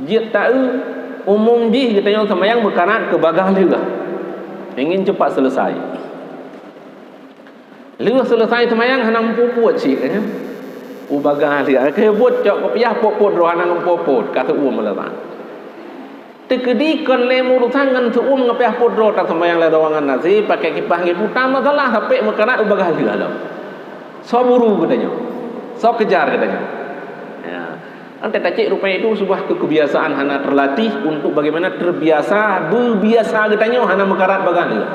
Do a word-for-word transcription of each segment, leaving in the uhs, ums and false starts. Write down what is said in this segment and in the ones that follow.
Jeuet taeu, umum jih geutanyoe seumayang meukarat keu bagaih lheueh. Ingin cepat selesai. Lheueh selesai seumayang hana muphom buet cit, eh. U bagaih lheueh. Keu buet cok kupiah pot-pot droe hana muphom buet, ka seuuem lé bang. Teukeudi kon lé meurusan ngon seuuem ngon piah pot droe, taseumayang lé droe ngon nasi, pakai kipah ngi puta masalah, sampai meukarat u bagaih lheueh lom. Soe buru geutanyoe? Soe kejar geutanyoe? Ya. Ante tacek rupa itu sebuah ke-, kebiasaan hana terlatih untuk bagaimana terbiasa, berbiasa geutanyoe hana meukarat bagaih lheueh.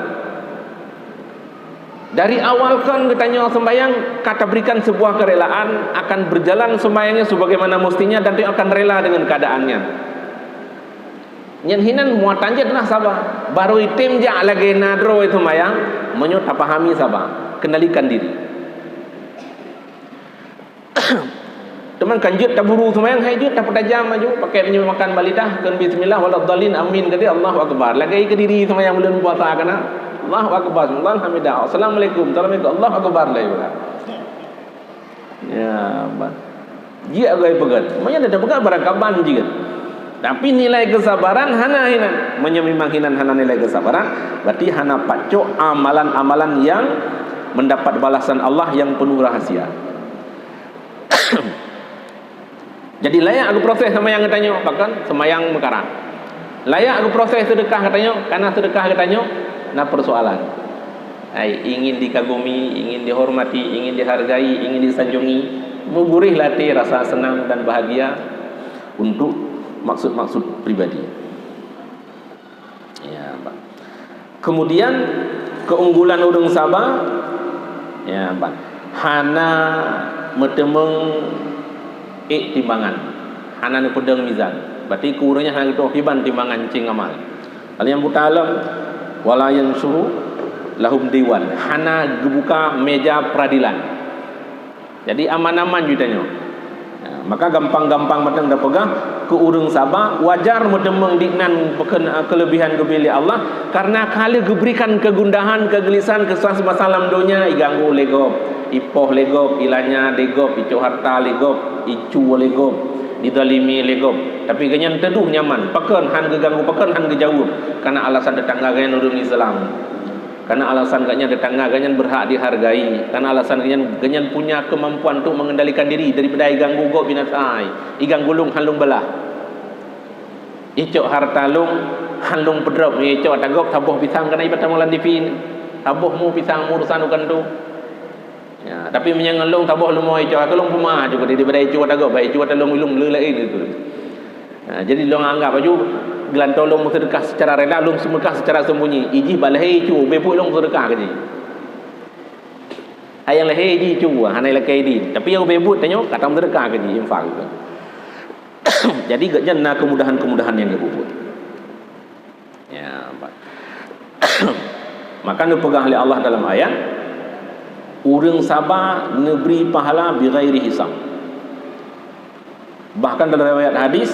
Dari awal kon geutanyoe sembahyang, ka taberikan sebuah kerelaan, akan berjalan sembahyangnya sebagaimana mestinya dan dia akan rela dengan keadaannya. Nyan hinan muatan jeuet lah saba. Baru item jak lagée na droe sembahyang, meunyoe tapahami saba, kendalikan diri. Teuma kan jeuet taburu seumayang, hai jeuet tapeutajam laju, pakai meunyoe makan bak lidah, kheun bismillah, waladdallin, amin, keudeh, Allahu Akbar. Lagée keudiri seumayang buleuen puasa kana, Allahu Akbar, Alhamdulillah, Assalamualaikum, Assalamualaikum, Allahu Akbar, laju lah. Ya, bah. Jeuet agoi peugét. Meunyoe dah peugét barang kaban jeuet. Tapi nilai kesabaran hana hinan. Meunyoe memang hinan hana nilai kesabaran, berarti hana pacok amalan-amalan yang mendapat balasan Allah yang penuh rahasia. Jadi layak geuproses seumayang geutanyoe, bahkan seumayang meukarat. Layak geuproses seudeukah geutanyoe, karena seudeukah geutanyoe na persoalan. Hai, ingin dikagumi, ingin dihormati, ingin dihargai, ingin disanjungi, meuguréh latée rasa senang dan bahagia untuk maksud-maksud pribadi. Ya, bah. Kemudian keunggulan ureuëng saba, ya, bah. Hana meuteumeung ék timbangan, hana neupeudong mizan. Berarti keu ureuëng nyan hana geutuoh kiban timbangan cing amal. Lalu nyang buta lom, wala yansyuru lahum diwan, hana geubuka meja peradilan. Jadi aman-aman ju tanyoe. Nah, maka gampang-gampang mantong tapeugah keu ureuëng saba, wajar meuteumeung diknan peukeunan keulebihan geubri lé Allah, karena ka lheueh geuberikan keugundahan, keugeulisahan, keusah seumasa lam donya, iganggu lé gob, ipoh lé gob, ilanya lé gob, icok harta lé gob, icu lé gob, didalimi lé gob. Tapi geuhnyan teuduh nyaman, pakon han geuganggu, pakon han geujaweueb, karena alasan tetangga geuhnyan ureuëng Islam. Karena alasan geuhnyan tetangga geuhnyan berhak dihargai, karena alasan geuhnyan, geuhnyan punya kemampuan untuk mengendalikan diri daripada iganggu gob binasa, iganggu lôn han lôn beulah. Icok harta lôn han lôn peudrop, icok ata gob saboh pisang kana ipat tamong lam T V, saboh mu pisang mu urusan ukan tu. Ya, tapi meunyoe ngon lôn saboh leumo icok, ka lôn peuma juga daripada icok ata gob, baik icok ata lôn ilung le laén itu. Ha, jadi lôn anggap laju geulantoe lôn meuseudeukah secara rela, lôn meuseudeukah secara sembunyi. Ijih bak lehee icu, ubé buet lôn meuseudeukah keu jih. Ayang lehee jih icu, hana ilakée idin. Tapi nyang ubé buet tanyoe ka tameuseudeukah keu jih, infak gitu. Jadi geuhnyan na kemudahan-kemudahan nyang geubuet. Ya, bah. Maka neupeugah lé Allah dalam ayat, ureuëng saba neubri pahala bighairi hisab. Bahkan dalam riwayat hadis,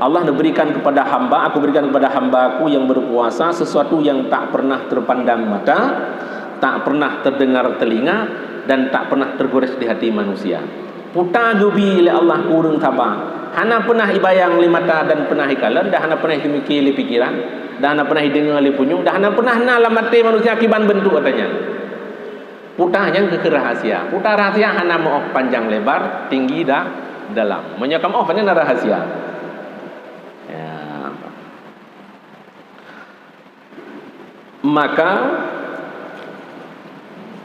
Allah neuberikan kepada hamba, "Aku berikan kepada hamba-Ku yang berpuasa sesuatu yang tak pernah terpandang mata, tak pernah terdengar telinga, dan tak pernah tergores di hati manusia." Puta geubi lé Allah keu ureuëng saba. Hana pernah ibayang lé mata dan pernah ikalon, dan hana pernah imike lé pikeran, dan hana pernah ideungoe lé punyueng, dan hana pernah na lam até manusia kiban beuntuk ata nyan. Puta nyan keuh rahasia. Puta rahasia hana meuoh panjang lebar, tinggi dan dalam. Meunyoe ka meuoh, nyan rahasia. Ya. Maka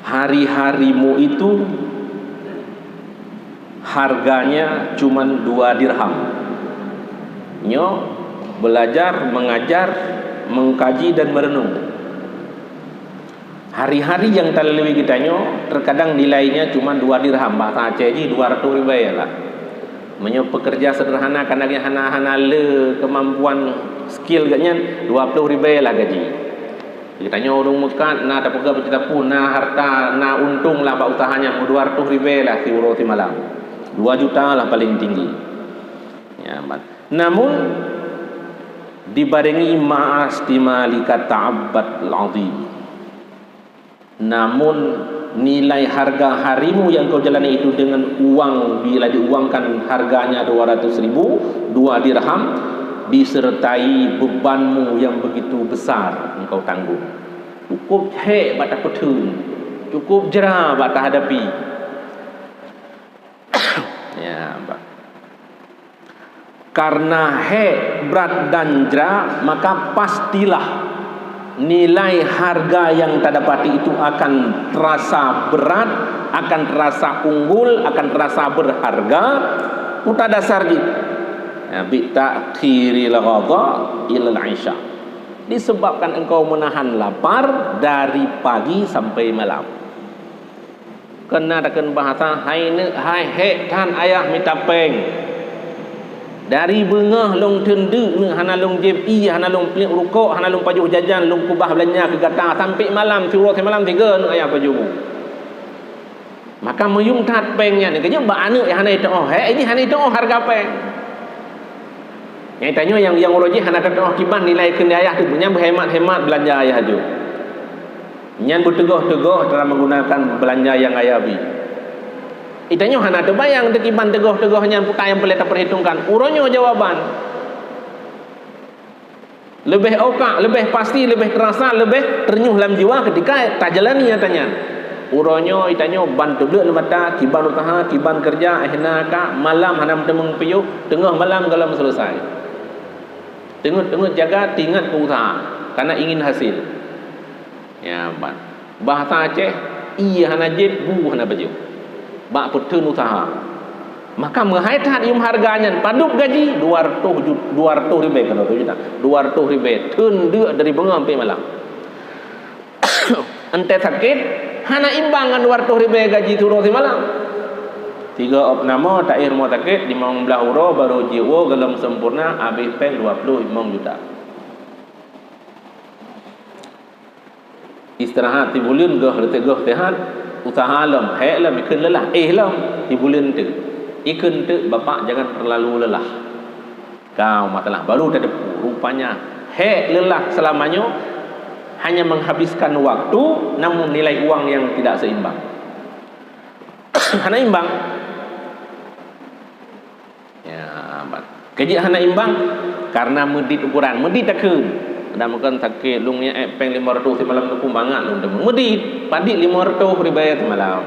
hari-harimu itu harganya cuman dua dirham. Nyoe belajar, mengajar, mengkaji dan merenung. Hari-hari nyang talalui geutanyoe, terkadang nilainya cuma dua dirham, bahasa Aceh jih dua ratus ribèe lah. Meunyoe pekerja sederhana, kana geuh hana-hana le kemampuan skill geuhnyan, dua puluh ribèe lah gaji. Geutanyoe ureuëng meukat, na tapeugah beucitapu, na harta, na untông lah bak usaha nyan, dua ratus ribèe lah siuroe simalam. Dua juta lah paling tinggi. Ya, mat. Namun, dibarengi ma'astimalika ta'abbad azim. Namun, nilai harga harimu yang kau jalani itu dengan uang, bila diuangkan harganya dua ratus ribu, dua dirham, disertai bebanmu yang begitu besar engkau tanggung. Cukup hék bak tapeutheun, cukup jra bak tahadapi. Ya, bak. Karena hék, brat dan jra, maka pastilah nilai harga yang tadapati itu akan terasa berat, akan terasa unggul, akan terasa berharga. Uta dasar jih, ya, bi ta'khiril ghadha ilal isya. Disebabkan engkau menahan lapar dari pagi sampai malam. Keu na takheun bahasa, hai neuk, hai hék that ayah mita péng. Dari beungoh lôn theun deuk neuk, hana lôn jieb ié, hana lôn pliek rukok, hana lôn pajoh jajan, lôn keubah beulanja keu gata sampai malam, siuroe simalam sigoe neuk ayah pajoh bu. Maka meuyuem that péng nyan, keujeuet bak aneuk nyang hana jiteu'oh hék, jih hana jiteu'oh hareuga péng. Nyang tanyoe nyang, nyang uroe jih hana tateu'oh kiban nilai keuneuk ayah teuh, nyan beuhemat-hemat beulanja ayah jih. Nyan beuteugoh-teugoh cara menggunakan beulanja nyang ayah bri. Tanyoe hana teubayang teuh kiban teugoh-teugoh nyan, peue nyang peureulée tapeurhitongkan. Uroe nyoe jawaban. Leubeh okak, leubeh pasti, leubeh teurasa, leubeh teureunyoh lam jiwa keutika tajalani nyata nyan. Uroe nyoe tanyoe ban teubleuet mata, kiban useuha, kiban keureuja, eh na ka, malam hana meuteumé piôh, teungoh malam gohlom seuleusoe. Teungeut-teungeut jaga, teuingat keu useuha, karena ingin hasil. Ya, ban. Bahasa Aceh, ié hana jieb, bu hana pajoh. Bak peutheun useuha. Maka meuhai that yuem hareuga nyan, padub gaji dua reutôh ju-, dua reutôh ribée, kon dua reutôh juta. Dua reutôh ribée, theun deuk dari beungoh sampai malam. Enteuk sakét, hana imbang ngon dua reutôh ribée gaji siuroe simalam. Sigoe opname taéh rumoh sakét, limong blaih uroe baru jiwoe gohlom sempurna, habéh péng dua ploh limong juta. Istirahat sibuleuen goh, goh sehat, useuha lom, hék lom, ikheun leulah, éh lom, sibuleuen teuk. Ikheun teuk, Bapak jangan terlalu lelah. Kau masalah baru tateupeue, rupanya hék leulah seulama nyoe hanya menghabiskan waktu, namun nilai uang yang tidak seimbang. Hana imbang. Ya, ban. Keujeuet hana imbang, karena meudit ukoran. Meudit takheun. Ada meukeun sakét, lôn nyan ék péng limong reutôh simalam, teupeu mangat lôn teumé. Meudit, padit limong reutôh ribée simalam.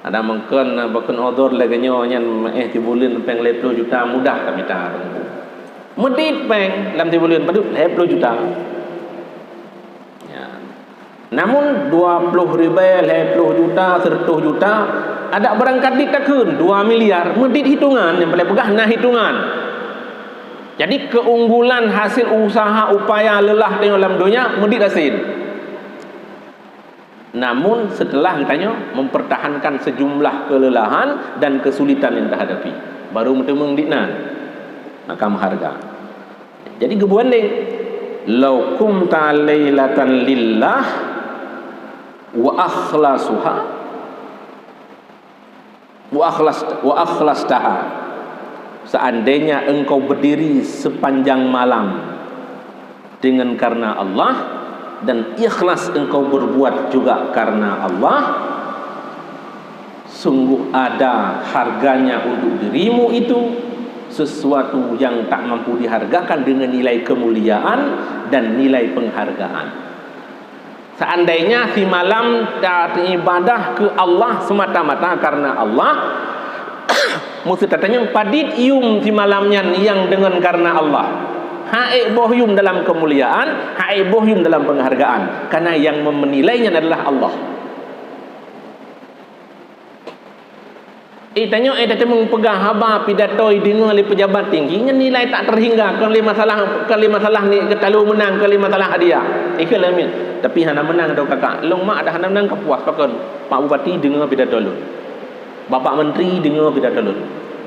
Ada meukeun, bukon odor lagée nyoe nyan, éh sibuleuen péng lhée ploh juta mudah tamita. Meudit péng lam sibuleuen padub lhée ploh juta. Ya. Namun dua ploh ribée, lhée ploh juta, seureutôh juta, adak beurangkat dit takheun dua miliar, meudit hitongan, nyang paleng peugah na hitongan. Jadi, keunggulan hasil usaha upaya leulah tanyoe lam donya meudit hasil. Namun, setelah geutanyoe mempertahankan sejumlah kelelahan dan kesulitan yang tahadapi, baru meuteumeung dit nan, maka meuharga. Jadi geubandeng, "Lau qumta lailatan lillah wa akhlasuha, wa akhlas, wa akhlastaha." Seandainya engkau berdiri sepanjang malam dengan karena Allah dan ikhlas engkau berbuat juga karena Allah, sungguh ada harganya untuk dirimu itu, sesuatu yang tak mampu dihargakan dengan nilai kemuliaan dan nilai penghargaan. Seandainya simalam ta-, taibadah keu Allah semata-mata karena Allah, meusti tatanyong padit yum simalam nyan nyang deungon karena Allah. Ha'ék boh yum dalam kemuliaan, ha'ék boh yum dalam penghargaan. Karena yang memenilai nyan adalah Allah. Eh, tanyoe, eh, tateumeung peugah haba pidato ideungoe lé pejabat tinggi, nyan nilai tak terhingga, kon lé masalah, kon lé masalah ni, keu talo meunang, kon lé masalah hadiah. Ikheun lé miet. Tapi hana meunang droe kakak. Lôn mak dah hana meunang ka puas pakon. Pak Bupati deungoe pidato lôn. Bapak Menteri deungoe pidato lôn.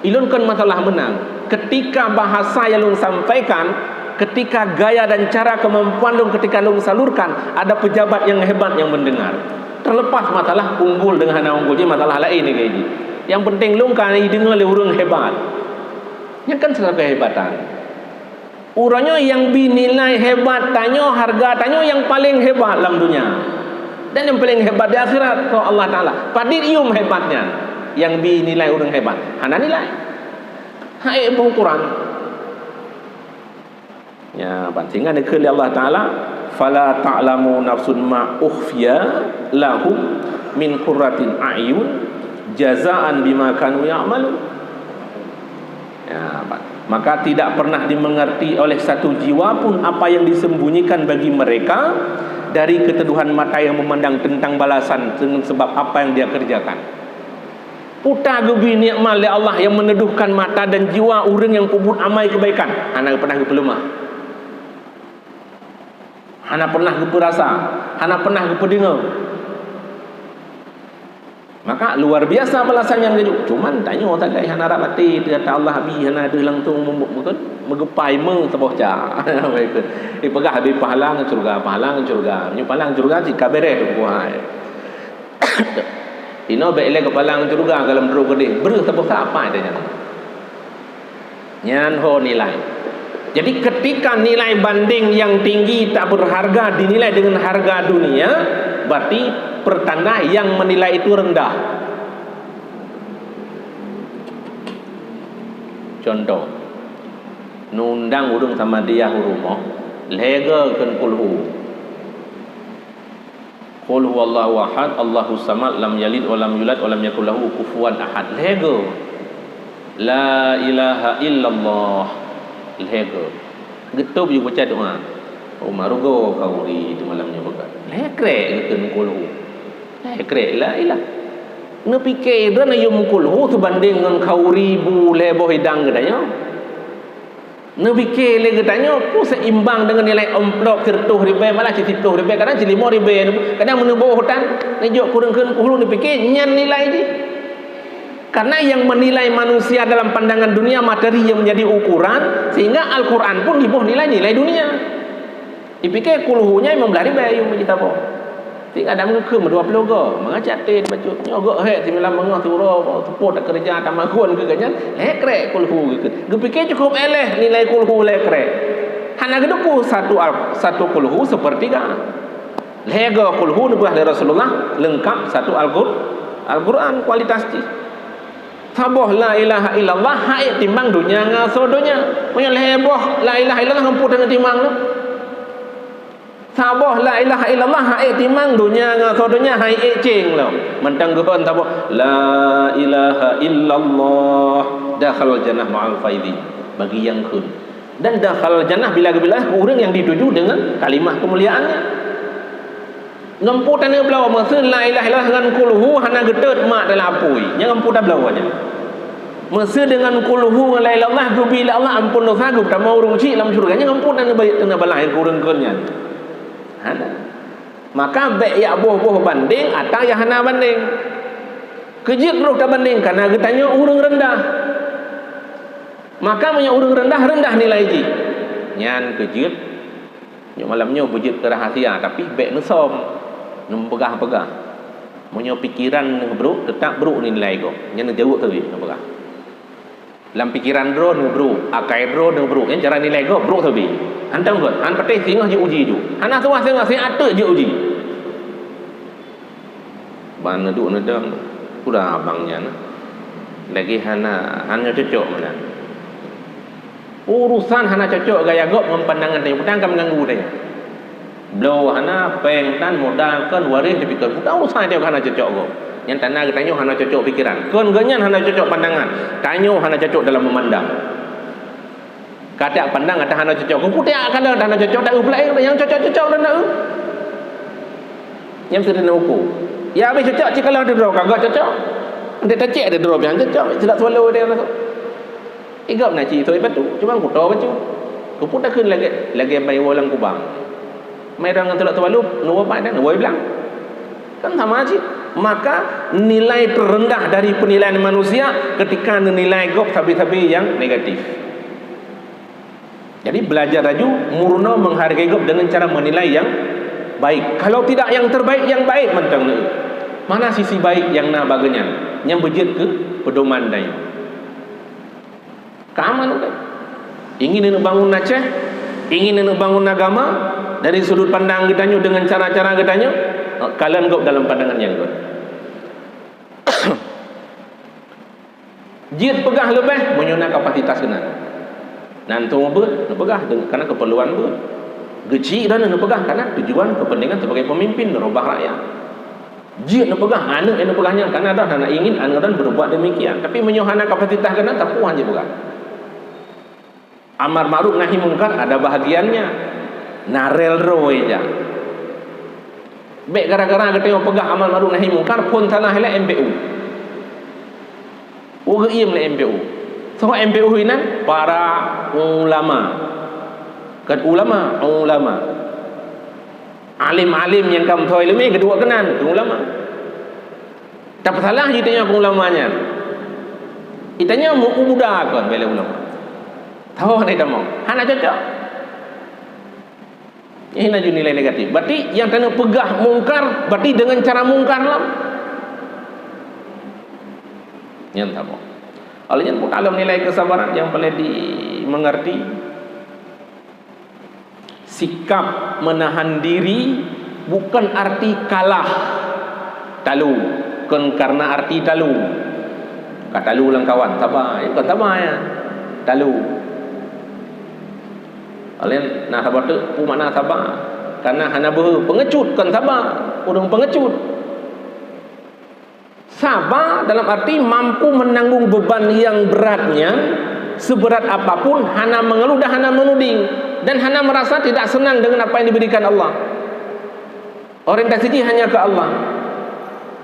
Ilôn kon masalah meunang. Ketika bahasa yang lôn sampaikan, ketika gaya dan cara kemampuan lôn ketika lôn salurkan, ada pejabat yang hebat yang mendengar. Terlepas masalah unggul dengan hana unggul, jadi masalah laén ni kayak gitu. Yang penting lôn ka ideungoe lé ureuëng hebat. Nyan kan salah kehebatan. Uroe nyoe nyang bi nilai hebat tanyoe, harga tanyoe nyang paleng hebat lam dunia. Dan nyang paleng hebat di akhirat, keu Allah Taala. Padit yum hebat nyan. Nyang bi nilai ureuëng hebat. Hana nilai. Hai peuukuran. Ya, ban sehingga dikheun lé Allah Taala, "Fala ta'lamu nafsun ma ukhfiya lahum min qurratil a'yun jazaan bima kanu ya'malun." Ya, ban. Maka tidak pernah dimengerti oleh satu jiwa pun apa yang disembunyikan bagi mereka dari keteduhan mata yang memandang tentang balasan dengan sebab apa yang dia kerjakan. Puta geubi nikmat lé Allah yang meneduhkan mata dan jiwa ureuëng nyang peubuet amai keubaikan, hana pernah geupeuleumah. Hana pernah geupeurasa, hana pernah geupeudeungoe. Maka luar biasa balasan nyang geujok. Cuman tanyoe sagai hana rab até, teuh ata Allah abi hana deuh langsung meugeupaimeue saboh ca. Ipeugah habéh pahala ngon syeuruga, pahala ngon syeuruga. Meunyoe pahala ngon syeuruga cit ka beres teungku hai. Inoe bék ilée keupalang syeuruga goh lom droe keudeh, breuh saboh sapai teuh nyan. Nyan ho nilai. Jadi ketika nilai banding yang tinggi tak berharga dinilai dengan harga dunia, berarti pertanda yang menilai itu rendah. Contoh, neundang ureuëng sama dia u rumoh, lhée go kheun kulhu. Qul huwallahu ahad, Allahus samad, lam yalid wa lam yulad wa lam yakul lahu kufuwan ahad. Lhée go. La ilaha illallah. Lhée go. Geutôb yue baca doa. Uma rugo khauri di malam nyoe beuka. Lhée krek geukheun kulhu. Lhée krek la ilah. Neupike droe na yum kulhu teubandeng ngon khauri bu lhée boh idang geutanyoe. Neupike lé geutanyoe, peue seimbang deungon nilai amplop sireutôh ribée, malah siplôh ribée, kadang silimong ribée, kadang meuneuboh tan, neujok kureueng kheun puluh neupike nyan nilai jih. Karena yang menilai manusia dalam pandangan dunia materi yang menjadi ukuran, sehingga Al-Quran pun diboh nilai-nilai dunia. Ipike kulhu nyan limong blaih ribée yum jitaboh. Tiga dam geukheun dua ploh go, mangat até bacut. Nyoe gok hék similam beungoh siuroe, teupot takeureuja tamakon keu gobnyan, lhée krek kulhu geukheun. Geupike cukup éléh nilai kulhu lhée krek. Hana geudukue satu al-, satu kulhu sepertiga. Lhée go kulhu neupeugah lé Rasulullah leungkap satu Al-Qur-, Al-Quran kualitas jih. Saboh la ilaha illallah hai timbang dunia ngon asoe dunia. Meunyoe lhée boh la ilaha illallah ngon peue taneuk timbang lom. Saboh la ilaha illallah hai timbang dunia ngon asoe dunia hai ék céng lom. Mantong geuhon saboh la ilaha illallah dakhalal jannah ma'al faizin. Bagi nyang kheun. Dan dakhalal jannah bila-bila ureuëng nyang dituju dengan kalimah kemuliaan nyan. Ngon peue taneuk bloe, meuseu la ilaha illallah ngon kulhu hana geutot mak dalam apui. Nyan ngon peue tabloe nyan. Meuseu deungon kulhu ngon la ilaha illallah geubi lé Allah ampôn dosa geutamong ureuëng chik lam syeuruga. Nyan ngon peue taneuk bayeue teuneuh balaih keu ureuëng kheun nyan. Hana. Maka bék yak boh-boh bandeng ata nyang hana bandeng. Keujeuet roh tabandeng kana geutanyoe ureuëng reundah. Maka meunyoe ureuëng reundah, reundah nilai jih. Nyan keujeuet. Nyoe malam nyoe beujeuet keu rahasia, tapi bék neusöm, neupeugah-peugah. Meunyoe pikeran neuh brok, teutap brok nilai gob. Nyan neujaweueb sabe neupeugah. Lam pikeran droe neuh brok, akai droe neuh brok. Nyan cara nilai gob brok sabe. Hantom kon, han patéh singoh jiuji ju. Hana tuwah singoh, siat teuk jiuji. Ban neuduek neudong, udah abang nyan. Lagée hana, hana cocok meunan. Urusan hana cocok gaya gob ngon pandangan tanyoe, peue nyang ka meuganggu tanyoe. Bloe hana, péng tan, modal kon, waréh tapi kon, peue urusan tanyoe hana cocok gob. Nyang tanda geutanyoe hana cocok pikeran. Kon gobnyan hana cocok pandangan, tanyoe hana cocok dalam memandang. Ka tajak pandang ata hana cocok. Ku kutek kalon ata hana cocok, tak eu peulaén, nyang cocok-cocok dah nak eu. Nyang seudeuna uku. Ya habéh cocok cit kalon ata droe ka gok cocok. Nanti tacek ata droe nyang cocok, tidak swallow dia masuk. Igop na cit soi batu, cuma kuto batu. Ku pun takheun lagée lagée mai woe lam kubang. Mai rang ngon tulak tewalup, nuwoe pai dan nuwoe blang. Kan sama cit. Maka nilai terendah dari penilaian manusia ketika menilai gob sabe-sabe yang negatif. Jadi belajar laju meurunoe menghargai gob dengan cara menilai yang baik. Kalau tidak yang terbaik, yang baik mantong. Mana sisi baik yang na bak gobnyan? Nyang beujeuet keu pedoman dai. Keamanan udép. Ingin neubangun Aceh, ingin neubangun agama dari sudut pandang geutanyoe dengan cara-cara geutanyoe, kalon gob dalam pandangan nyang gét. Jeuet peugah leubeh meunyoe na kapasitas keunan. Nan tueng beuet neupeugah deungon karena keperluan beuet. Geuchik droeneuh neupeugah karena tujuan kepentingan sebagai pemimpin neurubah rakyat. Jeuet neupeugah, aneuk nyang neupeugah nyan karena droeneuh hana ingin aneuk droeneuh berbuat demikian. Tapi meunyoe hana kapasitas keunan, sapeue han jipeugah. Amar ma'ruf nahi mungkar ada bahagiannya. Na rel droe jak. Bèk gara-gara geutanyoe peugah amar ma'ruf nahi mungkar, phon salah lé M P U. Geuiem lé M P U. Soe M P U inan? Para ulama. Kan ulama, ulama. Alim-alim nyang ka meuthôi ileumèe geuduek keunan, ulama. Tapeusalah jih tanyoe keu ulama nyan. Itanyoe meu-ubuda kon bèk lé ulama. Tho hana tamong. Hana cocok. Ini laju nilai negatif. Berarti nyang taneuk peugah mungkar, berarti dengan cara mungkar lah. Nyan saboh. Oleh nyan, bukan dalam nilai kesabaran yang perlu dimengerti. Sikap menahan diri bukan arti kalah. Talu, kon karena arti talu. Ka talu lam kawan, saba, eh, kon saba ya. Talu. Laén na saba teuk, peue makna saba? Karena hana beuhe, pengecut kon saba, ureuëng pengecut. Saba dalam arti mampu menanggung beban yang berat nyan, seberat apapun, hana mengeluh dan hana menuding, dan hana merasa tidak senang dengan apa yang diberikan Allah. Orientasi jih hanya ke Allah.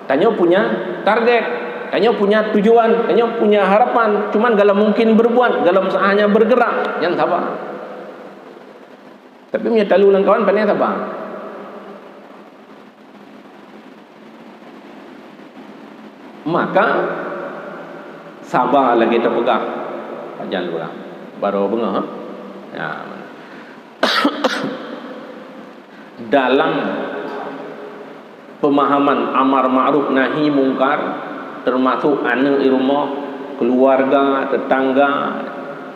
Tanyoe punya target, tanyoe punya tujuan, tanyoe punya harapan. Cuman kalau mungkin berbuat, kalau hanya bergerak, nyan saba. Tapi meunyoe talu lam kawan, pane saba. Maka saba lagèe tapeugah, pajan lurah. Baru beungoh, ha? Ya. Dalam pemahaman amar ma'ruf nahi mungkar, termasuk aneuk di rumoh, keluarga, tetangga,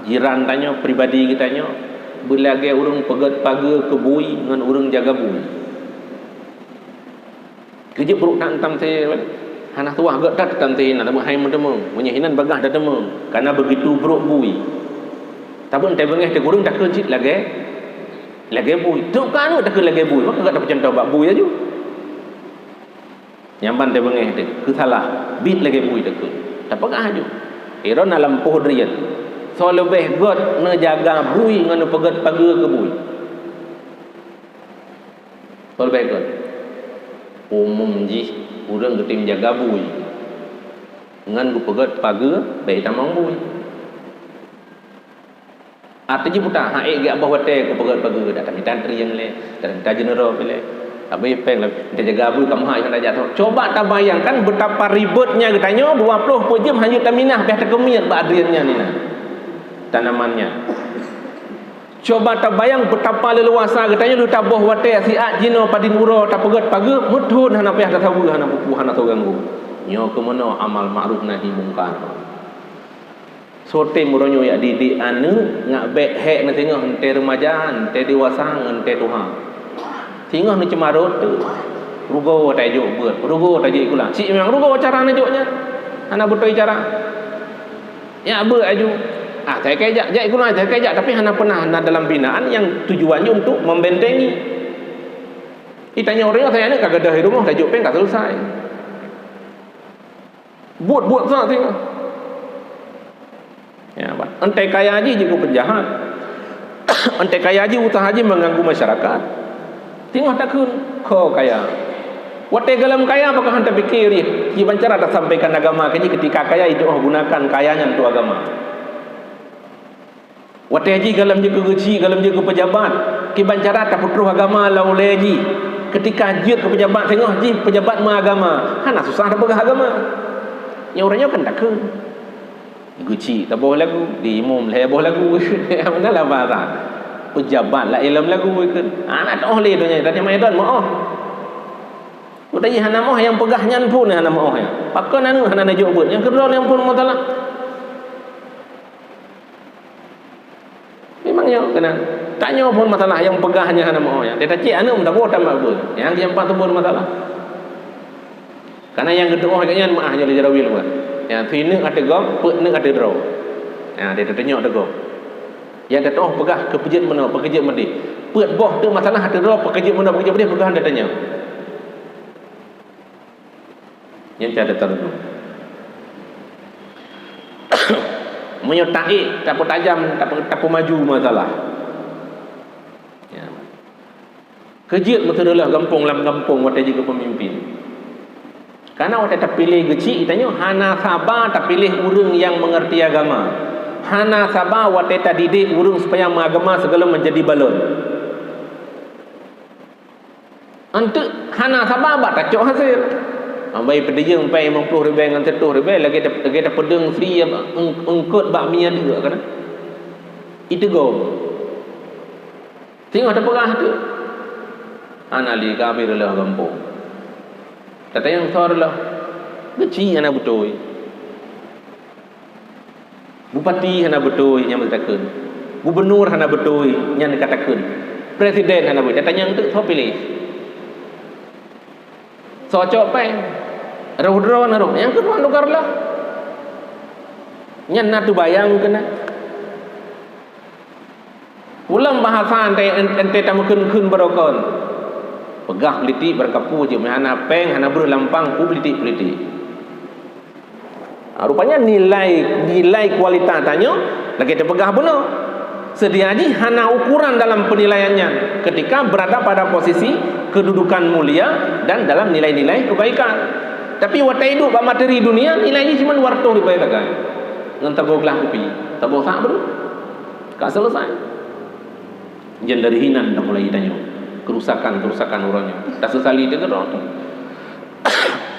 jiran tanyoe, pribadi geutanyoe, beulagèe ureuëng peugöt pageue keu bui ngon ureuëng jaga bui. Keujeuet brôk that tam se, hana tuwah göt that tam se, na tabeuhai meuteumé. Meunyoe hinan bagah tateumé, karena begitu brôk bui. Tabeuet teubeungéh teuk ureuëng takheun cit lagèe, lagèe bui. Trok ka aneuk takheun lagèe bui, maka gata peucontoh bak bui laju. Nyan ban teubeungéh teuk, keu salah, biet lagèe bui takheun. Tapeugah laju. Droeneuh na lampôh drien. Soe leubeh göt neujaga bui ngon neupeugöt pageue keu bui? Soe leubeh göt? Umum jih ureuëng geutem jaga bui ngon geupeugöt pageue bèk tamong bui. Arti jih peue? Ha ék geuboh watèe geupeugöt pageue, dak tamita trieng lé, dak tamita jeuneuroe lé. Tapi péng lé, neujaga bui ka meuhai hana jatuh. Coba tabayangkan betapa ribetnya geutanyoe dua ploh peuet jeuem hana taminah, bèk takeumiet bak drien nyan inan. Tanaman nyan. Coba tabayang betapa leuluasa geutanyoe lheueh taboh watèe siat jinoe padum uroe tapeugöt pageue, meuthon hana payah tasaweue, hana peue-peue, hana soe ganggu. Nyoe keuh meunoe amal ma'ruf nahi mungkar. Soe tem uroe nyoe jak didik aneuk, nyak bèk hék neuh singoh, eunteuk remaja, eunteuk dewasa, eunteuk tuha. Singoh neuceumarot teuk. Rugoe tajok beuet, rugoe tajok sikula. Cit memang rugoe cara neujok nyan. Hana beutôi cara. Nyak beuet laju. Ah, tai kajak, jak sikula, tai kajak, tapi hana pernah na dalam binaan nyang tujuan jih untuk membentengi. Itanyoe ureuëng nyoe, aneuk ka gadôh di rumoh, tajok péng ka selesai. Buet-buet sa singoh. Ya, bah. Eunteuk kaya jih jeuet keu penjahat. Eunteuk kaya jih usaha jih mengganggu masyarakat. Singoh takheun, kho kaya. Watèe gohlom kaya, pakon han tapike jih, kiban cara tasampaikan agama keu jih, ketika kaya, itu, oh, gunakan kaya nyan untuk agama. Watèe jih gohlom jeuet keu geuchik, gohlom jeuet keu peujabat, kiban cara tapeutroh agama lam ulèe jih. Ketika jeuet keu peujabat, singoh jih peujabat meuagama, hana susah tapeugah agama. Nyoe ureuëng nyoe kan takheun. Geuchik taboh lagu, di imum lhèe boh lagu. Meunan lah bahasa. Peujabat lah ilom lagu ikheun. Hana teuoh lé donya, tadi mai don meuoh. Udah jih hana meuoh, nyang peugah nyan pun hana meuoh nyan. Pakon aneuk hana neujok beuet, nyang keudroe nyang pun masalah. Memang nyoe keunan. Tanyoe pun masalah nyang peugah nyan hana meuoh nyan. Dia tacit aneuk meusaboh tambah beuet. Nyang nyang pat teubeuet masalah. Karena nyang geuteuoh geuh nyan meuah nyoe lé jaroe lé buet. Nyang sineuk ateueh gob, peuet neuk ateueh droe. Nah, dia teunyok ateueh gob. Ya, teutoh peugah keupeujeuet meunoe, peukeujeuet meudeh. Peuet boh teuk masalah teutoh peukeujeuet meunoe, peukeujeuet meudeh, peugah anda tanyong. Nyan cara tareunung. Meunyoe taék, tapeutajam, tapeu-, tapeumaju masalah. Ya. Keujeuet meuteureuloh gampông lam gampông watée jeuet keu peumimpin. Karena watée tapiléh geuchik, tanyoe hana saba tapiléh ureuëng nyang meungerti agama. Hana saba watée tadidik ureuëng supaya meuagama sigohlom meujadi balon. Enteuk hana saba bak tacok hasé. Ambai peudiyeueng pai limong ploh ribée ngon sitôh ribée lagée ta-, lagée tapeudeueng sri eung-, eungkot bak mie deuk kana. Iteugom. Singoh tapeugah teuk. Hana lé kami reuloh gampông. Tatanyong soe reuloh. Geuchik hana beutôi. Bupati hana beutôi nyang meutakheun. Gubunur hana beutôi nyang ka takheun. Presiden hana beutôi. Tatanyong teuk soe piléh. Soe cok péng. Roh droe na roh. Nyang keudua tukar lah. Nyan na teubayang keunan. Ulôn bahasa ente, ente tameukeun-keun beurokon. Peugah politik beurakapu jeuet, meuhana péng, hana breuh lampang, ku politik-politik. Ha, rupanya nilai, nilai kualitas tanyoe lagée teupeugah bunoe. Seudia jih hana ukuran dalam penilaian nyan ketika berada pada posisi kedudukan mulia dan dalam nilai-nilai kebaikan. Tapi watée iduek bak materi dunia, nilai jih cuma dua ratus ribée sagai. Ngon saboh glah kupi, saboh sak beureuh. Ka selesai. Jan dari hinan dah mulai tanyoe. Kerusakan-kerusakan uroe nyoe. Tasesali teuh keudroe.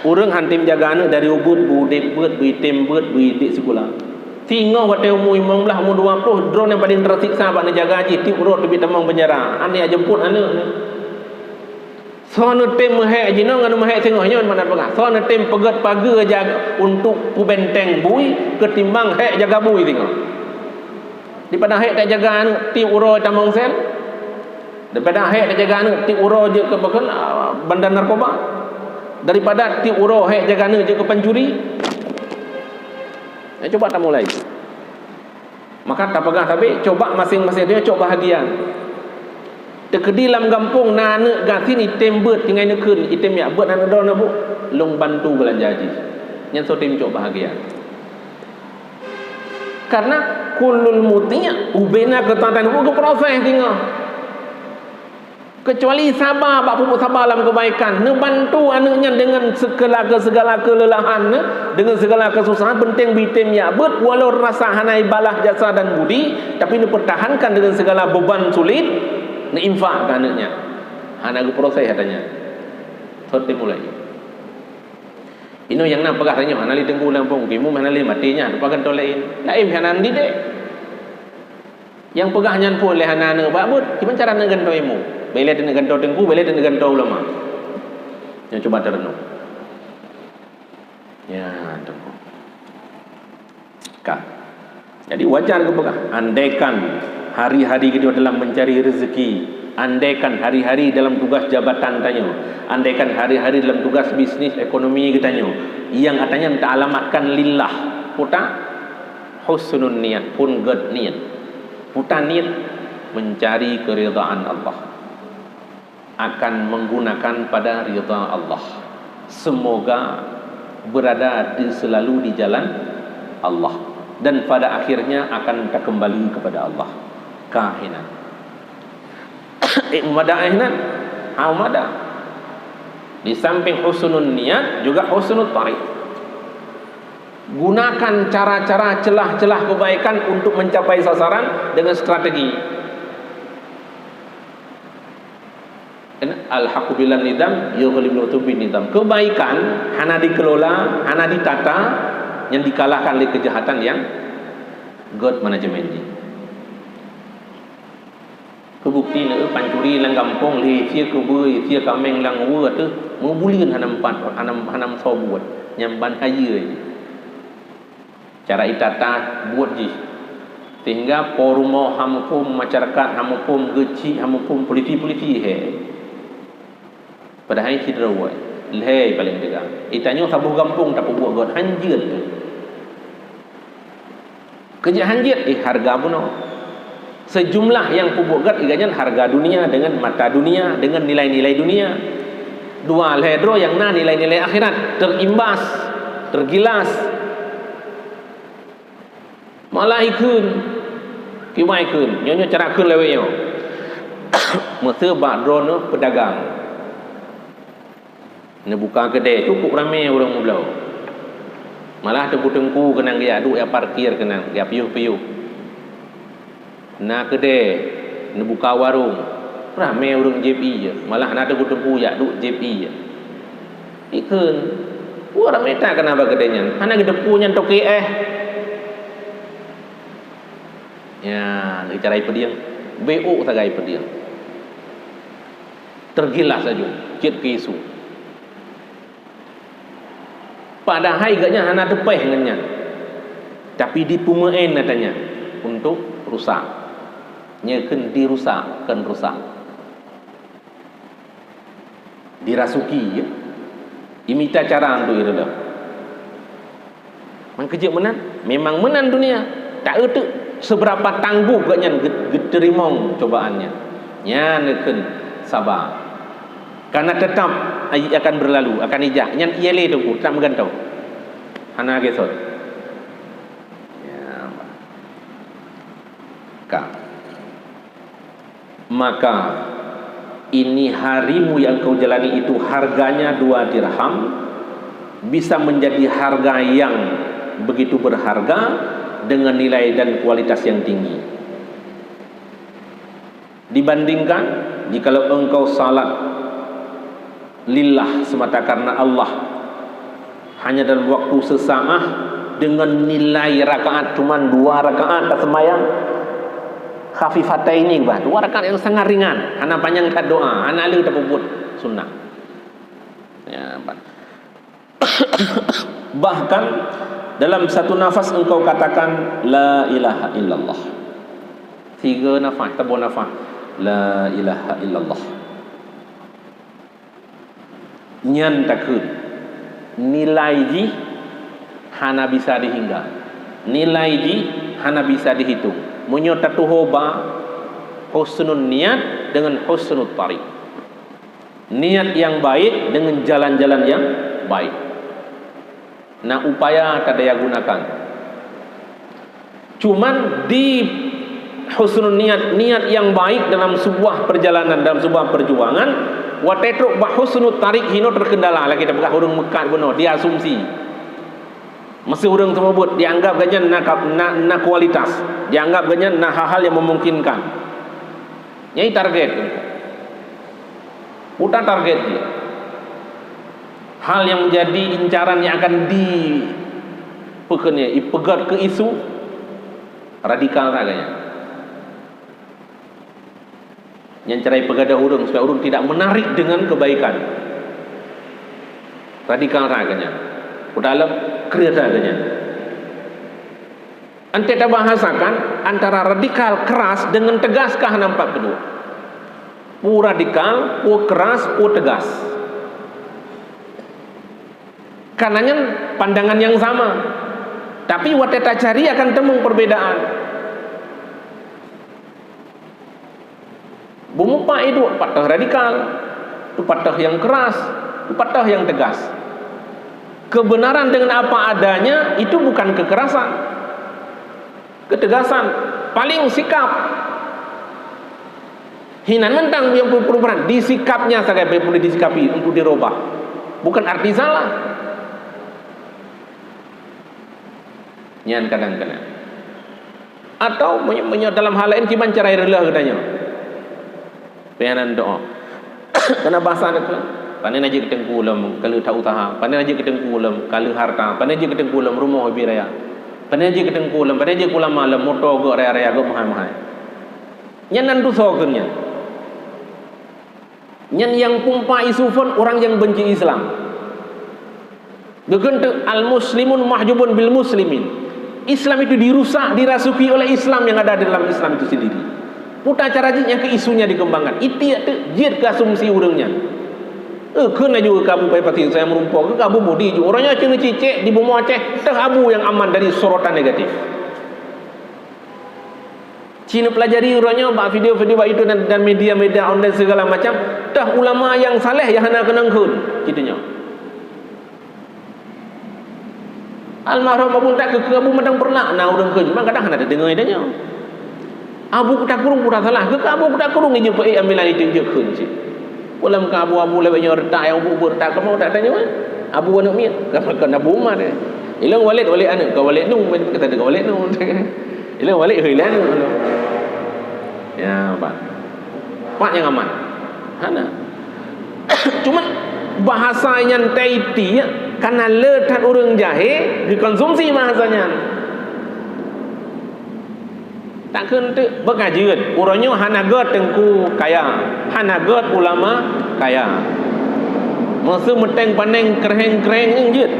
Ureuëng han tem jaga aneuëk dari ubeuet, beuudeb beuet, beuitem beuet, beuidik sikula. Singoh watée umu limong blaih, umu dua ploh, droe nyang paling teusiksa bak neujaga jih, tieb uroe teubiet tamong peunjara. Aneuëk jemput aneuëk. Soe neutem meuhek jinoe ngon meuhek singoh nyoe, mana peugah. Soe neutem peugét pageue jaga untuk peubenteng bui keutimbang hek jaga bui singoh. Daripada hek tajaga aneuëk tieb uroe tamong sel. Daripada hek tajaga aneuëk tieb uroe jeuet keu peukon, ah, bandar narkoba. Daripada tieb uroe hek jaga aneuëk jeuet keu pancuri. Ya, cuba tamulai. Maka tapeugah sabe, coba maséng-maséng tanyoe cok bahagian. Teukeudi lam gampông na aneuëk gasien item beuet tinggai neukheun, item yak beuet aneuëk droe na bu, lôn bantu beulanja jih. Nyan soe tem cok bahagian. Karena kulul muti' ubena keutuatan bu geuproses singoh. Kecuali saba bak pupuk saba lam kebaikan, neubantu aneuëk nyan deungon segala ke-, segala kelelahan, dengan segala kesusahan, penting bitem yak beuet, walau rasa hana ibalah jasa dan budi, tapi neupertahankan dengan segala beban sulit, neuinfak ke aneuëk nyan. Hana geuproses katanya. Soe tem mulai. Inoe nyang na peugah tanyoe, hana lé teungku lam pong, timu hana lé maté nyan, rupa gantoe laén. Laén hana didik. Nyang peugah nyan pun lé hana neubacut, kiban cara neugantoe ilmu. Bèk lé teuneuk gantoe teungku, bèk lé teuneuk gantoe ulama. Nyang cuba teureunong. Ya, teungku. Ka. Jadi wajar geupeugah, andaikan hari-hari geutanyoe dalam mencari rezeki, andaikan hari-hari dalam tugas jabatan tanyoe, andaikan hari-hari dalam tugas bisnis ekonomi geutanyoe, nyang gata nyan taalamatkan lillah, puta husnun niat, pun gèt niet. Puta niet mencari keridhaan Allah, akan menggunakan pada ridha Allah. Semoga berada di, selalu di jalan Allah dan pada akhirnya akan takeumbali kepada Allah. Ka hinan. Eh, mada hinan. Ha, mada. Di samping husnul niat, juga husnul tariq. Gunakan cara-cara, celah-celah kebaikan untuk mencapai sasaran dengan strategi. Al-haqqu bila nizam yughlibul batil bin nizam. Kebaikan hana dikelola, hana ditata, nyang dikalahkan lé kejahatan nyang gèt manajemen jih. Keubukti na, pancuri lam gampông lhèe sie keubeue, sie kaméng lam weue teuh, meubuleuen hana meupat, hana, hana meusoe buet, nyang ban hayeue jih. Cara itata buet jih, sehingga po rumoh hana muphom, masyarakat hana muphom, geuchik hana muphom, polisi-polisi hèk. Padahai sidroe lhèe paleng teuga. Itanyoe saboh gampông tapeubuet gèt, hanjeuet teuh. Keujeuet hanjeuet, eh, hareuga bunoe. Seujumlah nyang peubuet gét iga nyan hareuga dunia, deungon mata dunia, deungon nilai-nilai dunia. Dua lhée droe nyang na nilai-nilai akhirat, terimbas, tergilas. Malah ikheun, kiban ikheun, nyoe-nyoe cara kheun lawét nyoe. Meuseu bak droeneuh peudagang. Neubuka keudè, cukup ramé ureuëng meubloe. Malah teungku-teungku keunan geujak duek jak parkir keunan, jak piôh-piôh. Na keudè, neubuka warong, ramé ureuëng jieb ié, malah na teungku-teungku jak duek jieb ié. Ikheun, wah, ramé that keunan bak keudè nyan, hana geuteupeue nyan toke éh. Nyan, cara ipeudieng, beuôk sagai ipeudieng. Tergilas laju, cit keu isu. Padahai gobnyan hana teupéh ngon nyan, tapi dipeumeu'en ata nyan untuk rusak. Nyoe kheun dirusak, kon rusak. Dirasuki, ya. Imita cara untuk ireuloh. Mangkeujeuet meunan, memang meunan dunia. Tak euteuk seberapa tangguh gobnyan get-, geuteurimong cobaan nyan. Nyan kheun saba. Karena tetap akan berlalu, akan ijak. Nyan ié lé teungku, tetap meugantoe. Hana geusot. Ya. Ka. Maka, ini harimu yang kau jalani itu harganya dua dirham, bisa menjadi harga yang begitu berharga dengan nilai dan kualitas yang tinggi. Dibandingkan, jikalau engkau salat lillah, semata karena Allah, hanya dalam waktu sesaat, dengan nilai rakaat cuman dua rakaat taseumbahyang, khafifataini bah, dua rakaat yang sangat ringan, hana panyang that doa, hana le tapeubuet sunnah. Ya, ban. Bahkan dalam satu nafas engkau katakan, "La ilaha illallah." Tiga nafas, saboh nafas, "La ilaha illallah." Nyan takheun, nilai jih hana bisa dihingga, nilai jih hana bisa dihitung. Meunyoe tatuho ba husnul niat deungon husnul tariq, niat nyang baik deungon jalan-jalan nyang baik. Na upaya ka daya gunakan. Cuman di husnul niat, niat nyang baik dalam sebuah perjalanan, dalam sebuah perjuangan, watée trok bak husnul tariq hino terkendala, lagée tapeugah ureuëng meukat bunoe, diasumsi. Meuseu ureuëng teumeubuet, dianggap gobnyan na, na, na kualitas, dianggap gobnyan na hal-hal yang memungkinkan. Nyai target. Utak target jih. Hal yang menjadi incaran yang akan di, peukeunya, ipeugét keu isu radikal that gobnyan. Nyang cara ipeugadôh ureuëng supaya ureuëng tidak menarik dengan kebaikan. Radikal that gobnyan. Udah lom, clear that gobnyan. Ante tabahasakan antara radikal keras dengan tegas kah nampak kedua? Pu radikal, pu keras, pu tegas. Karena nyan pandangan yang sama. Tapi watée tacari akan temung perbedaan. Beumeupat iduek patah radikal, tu patah yang keras, tu patah yang tegas. Kebenaran dengan apa adanya itu bukan kekerasan. Ketegasan, paling sikap. Hinan mantong yang perubahan, di sikapnya sagai boleh disikapi untuk dirubah. Bukan arti salah. Nyan kadang-kadang. Atau meunyoe, meunyoe dalam hal laén kiban cara reuloh geutanyoe. Pianan doa. Kana basa neukheun, pane na jeuet keu teungku lom ka lheueh that useuha, pane na jeuet keu teungku lom ka lheueh hareuta, pane jeuet keu teungku lom rumoh ubit raya, pane na jeuet keu teungku lom, pane na jeuet keu ulama lom moto gok raya-raya gok meuhai-meuhai. Nyan nan tusoe kheun nyan. Nyan nyang pumpa isu phon ureuëng nyang benci Islam. Geukheun teuk al-muslimun mahjubun bil muslimin. Islam itu dirusak, dirasuki oleh Islam yang ada di dalam Islam itu sendiri. Puta cara jih nyang keu isunya dikembangkan. Itiek teuk jeuet keu asumsi ureuëng nyan. Eh, kheun laju keu Abu Bakar Siddiq, saya meureumpok keu Abu Budi ju. Ureuëng nyan cicek di bumoe Aceh, teuh Abu nyang aman dari sorotan negatif. Ci neupelajari uroe nyoe bak video-video bak YouTube dan, dan media-media online segala macam, toh ulama nyang saleh nyang hana keunong kheun, ci tanyoe. Almarhum Abu Untat keu Abu Madang Peureulak na ureuëng kheun, cuma kadang hana teudeungoe tanyoe. Abu Kuta Krueng pura salah, keu Abu Kuta Krueng ijeuet peuék ambilan itu ijeuet kheun cit. Ulama ka abu-abu lewat nyoe retak nyang ubu-ubu retak kamoe tak tanya. Abu aneuk miet, ka kon abu umat eh. Ilong Walid, Walid aneuk, ka Walid nu, kata ka Walid nu. Ilong Walid hei lalu. Ya, Pak. Pak nyang aman. Hana. Cuma bahasa nyan taiti ya, karena le that ureuëng jahé dikonsumsi bahasa nyan. Tak kheun teuk beukajeuet, uroe nyoe hana gét teungku kaya, hana gét ulama kaya. Meuseu meuteng paneng kreng-kreng nyang jeuet.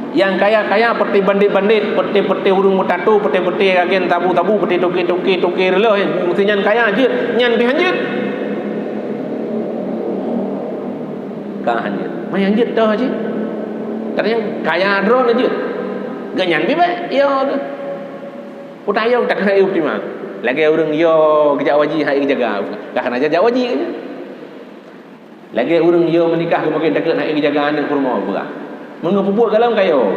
Nyang kaya-kaya peuté bandét-bandét, peuté-peuté ureuëng meutato, peuté-peuté agen tabu-tabu, peuté toke-toke, toke reuloh, meuseu nyan kaya jeuet, nyan pih hanjeuet. Ka hanjeuet. Manyang jeuet toh jih. Tapi nyang kaya droe jeuet. Geuh nyan pih bèk, ya tu. Utai yo takeuh hai optimal. Lagèe ureuëng yo geujak waji hai geujaga. Ka hana jak waji. Lagèe ureuëng yo meunikah keumaken takeuh hai geujaga aneuk peurumoh beurah. Meungeupeubuet galam kayo.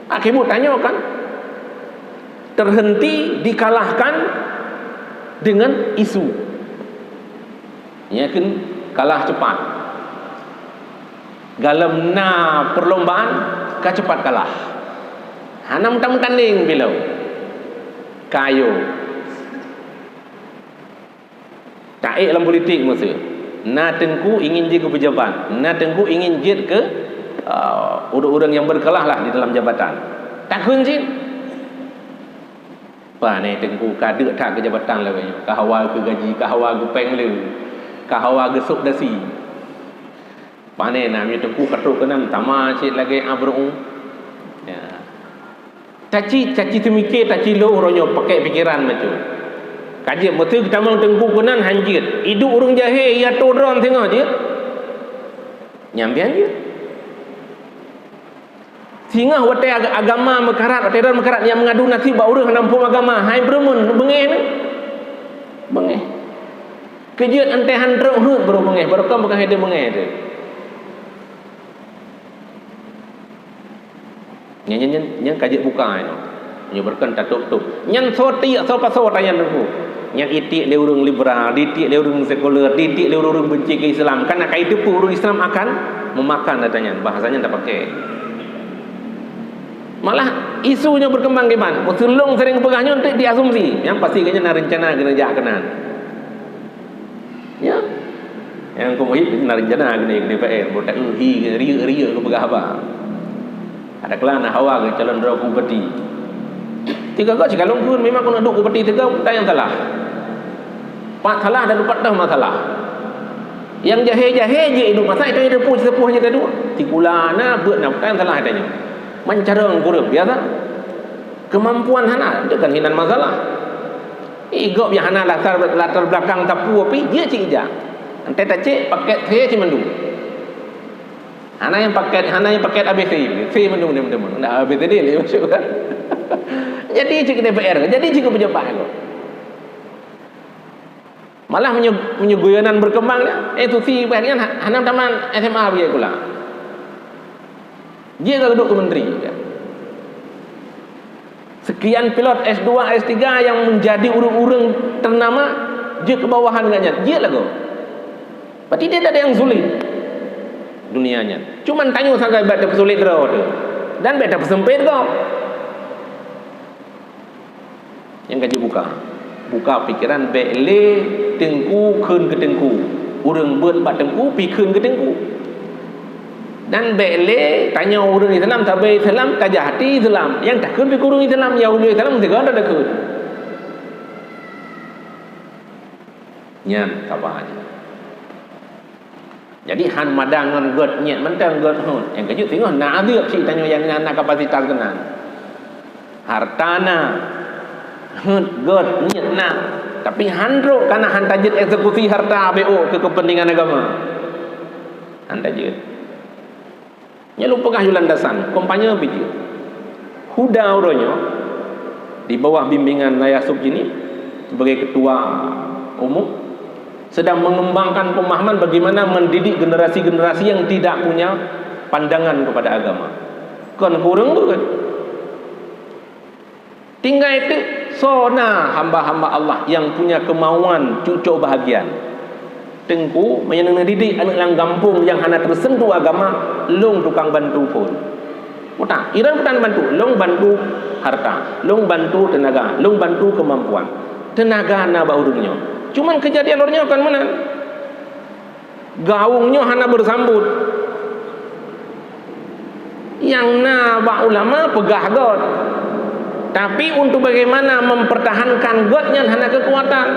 Akhé buet tanyoe kan terhenti dikalahkan dengan isu. Nyan kheun kalah cepat. Galom na perlombaan ka cepat kalah. Hana meutan-meutan ding bilom. Kayo. Taék lam politik masa. Na teungku ingin jeuet keu pejabat, na teungku ingin jeuet keu uh, ureuëng-ureuëng yang berkelah lah di dalam jabatan. Takheun cit. Pane teungku ka deuk that keu jabatan lawét nyoe, ka hawa keu gaji, ka hawa keu péng le, ka hawa keu sop dasi. Pane na meunyoe teungku ka trok keunan tama cit lagèe abru. Ya. Taci, taci teumike, taci lo uroe nyoe pakai pikiran macam. Kaji meuteu tamong teungku keunan hanjeuet. Idup ureuëng jahé ya to droe singoh jeuet. Nyambian jeuet. Singoh watèe ag- agama meukarat, watèe droe meukarat nyang meungadu nasib bak ureuëng hana muphom agama, hai beureumeun beungéh nyoe. Beungéh. Keujeuet antée han trok heuet baru beungéh, baru kon bukan hai beungéh tu. Nyan nyan nyan nyan ka jeuet buka nyoe. Nyoe beureukan tatôp-tôp. Nyan soe tiek soe pasoe tanyan teungku. Nyan itiek lé ureuëng liberal, ditiek lé ureuëng sekuler, ditiek lé ureuëng benci keu Islam. Karena ka iteupeue ureuëng Islam akan memakan ata nyan. Bahasa nyan tapakai. Malah isu nyoe berkembang kiban. Meuseulong sering peugah nyoe untuk diasumsi. Yang pasti kayaknya na rencana kena jak keunan. Ya. Yang keu Muhib na rencana kena ke D P R, buat tak eri, eri, eri ke peugah haba. Ada kelan hawa ke calon droe bupati. Tiga kali sikalon pun memang kena duk bupati tiga tak yang salah. Empat salah dan empat dah masalah. Yang jahé-jahé je hidup masa itu ada pun sepuh je tadi. Tikula na buat nak tak yang salah adanya. Mancarong kurang biasa. Kemampuan hana, itu kan hinan masalah. Ih, gob nyang hana latar, latar belakang tapu api, jeuet cit ija. Antai tacek paket saya cit mandum. Hana nyang paket, hana nyang paket A B C, C mandum dia mandum. Ndak A B C D lé masuk kan. Jadi cit ke D P R, jadi cit ke pejabat tu. Malah meunyoe, meunyoe guyonan berkembang dah, eh, Tusi bah nyan ha-, hana tamat S M A bagi kula. Dia ka duek keu menteri. Sekian pilot S dua, S tiga yang menjadi ureuëng-ureuëng ternama, jeuet keu bawahan gobnyan. Jeuet lagoe. Berarti dia tak ada yang sulit. Dunia nyan. Cuman tanyoe sagai bak teupesulit droe tu. Dan bak teupeusempit gob. Nyang ka jibuka. Buka pikiran bék lé teungku kheun keu teungku. Ureuëng beuet bak teungku pi kheun keu teungku. Dan bék lé tanyoe ureuëng Islam sabe Islam tajak hati Islam. Nyang takheun pi keu ureuëng Islam, ya ureuëng Islam sigoe takheun. Nyan saban. Jadi han madang ngon gét niet mantong gét hot. Nyang keujeuet singoh na azeub cit tanyoe nyang na, na kapasitas keunan. Harta na, hot gét niet na. Tapi han trok kana han tajeuet eksekusi harta B O keu kepentingan agama. Han tajeuet. Nyan lôn peugah yue landasan, kampanye bijéh. Huda uroe nyoe, Di bawah bimbingan Naya Sub Jini sebagai ketua umum, sedang mengembangkan pemahaman bagaimana mendidik generasi-generasi yang tidak punya pandangan kepada agama. Kon kureueng bukan? Tinggai teuk soe na hamba-hamba Allah yang punya kemauan cucok bahagian. Teungku, meunyoe neudidik aneuk lam gampông nyang hana teusentuh agama, lôn tukang bantu phon. Mudah, iran bukan bantu, lôn bantu harta, lôn bantu tenaga, lôn bantu kemampuan. Tenaga na bak ureueng nyoe. Cuman kejadian ureueng nyoe kon meunan. Gaung nyoe hana beusambot. Nyang na bak ulama peugah göt. Tapi untuk bagaimana mempertahankan göt nyan hana kekuatan,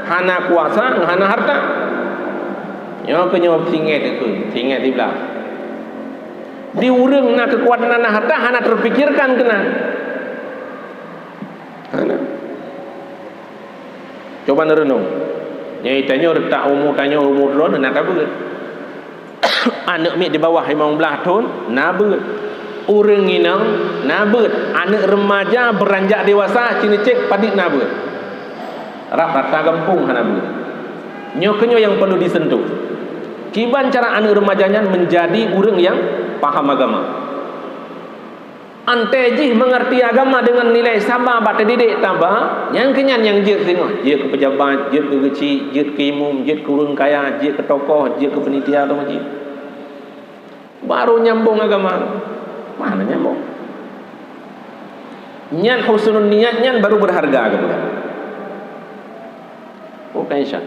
hana kuasa, hana harta. Nyoe keuh nyoe singet itu, singet siblah. Di ureueng na kekuatan, na harta, hana terpikirkan keunan. Hana. Coba neureunong. Nyai tanyoe reutak umu tanyoe umu droe na tabeuet. Aneuk miet di bawah limong blaih thon na beuet. Ureueng inong na beuet. Aneuk remaja beranjak dewasa, cicém padit na beuet. Rab rata gampông hana beuet. Nyoe keuh nyoe nyang perlu disentuh. Kiban cara aneuk remaja nyan menjadi ureueng nyang paham agama. Antée jih mengerti agama dengan nilai saba bak teudidik taba, nyang keuh nyan nyang jeuet singoh, jeuet keu pejabat, jeuet keu geuchik, jeuet keu imum, jeuet keu ureueng kaya, jeuet keu tokoh, jeuet keu panitia atau masjid. Baru nyambong agama. Mana nyambong? Nyan husnul niat nyan baru berharga kepada. Bukan insya.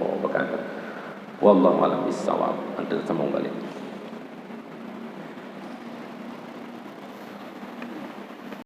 Oh, bukan. Wallahu a'lam bissawab. Nanti sambung balik.